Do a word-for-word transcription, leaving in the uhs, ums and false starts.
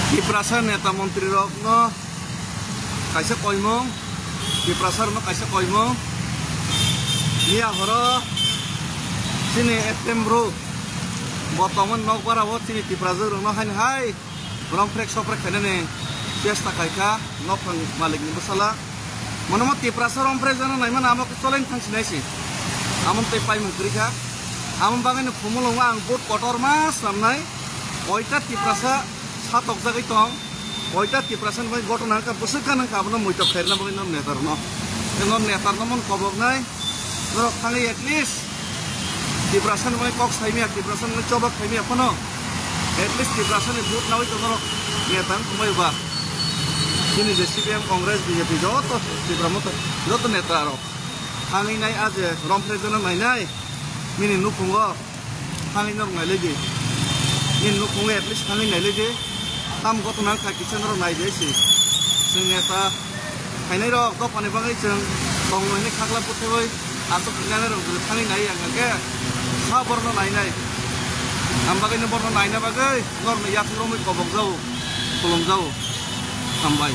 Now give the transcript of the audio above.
Tiprasa neta montri rokno kaisa koimung, Tiprasa rokno kaisa koimung. Miya horo chini F M bro bo tongmani nokbar o chini Tiprasa rokno haini hai romprek soprek khainani chesta khaikha nokphang malikni bwsala. Mono mo Tiprasa romprek jana naimani amo challenge thang sinai si. Amon tei paimung kwrwi kha. Amon bagwi no khumulungo ang vote kotor ma swnamnai. Koita Tiprasa satokjagwi tong. Koita Tiprasa ni bagwi gotona wngkha, bwswk gana wngkha, abono muitok khairina bagwi no netarno. Tei no netarno mon koboknai. Norok thangwi at least Tiprasa ni bagwi kok saimya, Tiprasa ni bagwi chobak khaimya phano. At least Tiprasa ni vote nawi to norok neta wng tongbai ba. Chini je C P M, Congress, B J P joto Tipra Motha joto neta rok thangwi nai a je romprek jana nainai. Nini nukhungo thangwi norok nailai di. Nini nukhungo at least thangwi nailai di. Tam gotona wngkha kisa norok nai di si. Chwng neta khainai rok dophani bagwi chwng tongmani khakla bwthaiwi aswk khainai rok thangwi nai ang khe sa borno nainai. Ang bagwi no borno naina bagwi norokno yathek romwi kobok jago, khulum jago. Hambai.